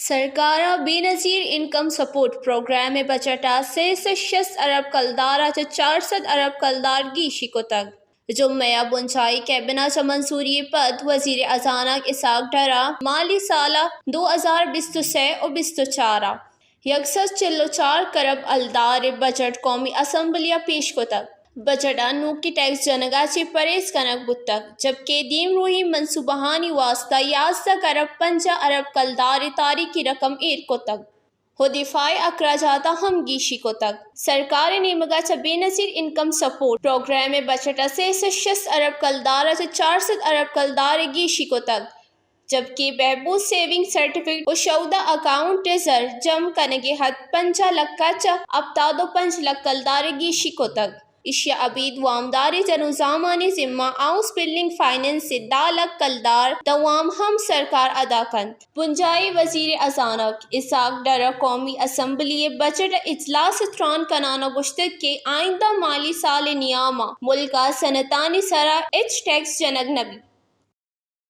سرکار ءَ بے نظیر انکم سپورٹ پروگرام ءِ بجٹ ءَ سئے سد شست ارب کلدار ءَ چہ چار سد ارب کلدار گیشی کتگ۔ جمعہ ءَ بنجاہی کابینہ ءَ چہ منظوری ءَ پد وزیر ءِ ہزانگ اسحاق ڈر ءَ مالی سال ءِ دو ہزار بیست ءُ سئے ءُ بیست ءُ چار ءَ یک سد چل ءُ چار کرب کلدار ءِ بجٹ قومی اسمبلی ءَ پیش کتگ۔ بجٹ ءَ نوکیں ٹیکس جنگ ءَ چہ پرہیز کنگ بوتگ، جبکہ دیمروئی منصوبہانی واستہ یازدہ کرب پنجاہ ارب کلدار ءِ تاریخی رقم ایر کتگ ءُ دفاعی اخراجات ءَ ہم گیشی کتگ۔ سرکار ءِ نیمگ ءَ چہ بے نظیر انکم سپورٹ پروگرام ءِ بجٹ ءَ سئے سد شست ارب کلدار ءَ چہ چار سد ارب کلدار ءَ گیشی کتگ، جبکہ بہبود سیونگ سرٹیفکیٹ ءُ شودہ اکاؤنٹ ءِ زر جم کنگ ءِ حد پنجاہ لکھ ءَ چہ ہپتاد ءُ پنچ لکھ کلدار ءَ گیشی کتگ۔ ایشی ءَ ابید وامداریں زر ءُ زامانی ذمہ ہاؤس بلڈنگ فنانس ءِ دہ لکھ کلدار داں وام ہم سرکار ادا کنت۔ بنجاہی وزیر ءِ ہزانگ اسحاق ڈر ءَ قومی اسمبلی ءِ بجٹ ءِ اجلاس ءَ تران کنان ءَ گوشتگ کہ آئندہ مالی سال ءِ نیام ءَ ملک ءَ صنعتانی سر ءَ ہچ ٹیکس جنگ نہ بیت۔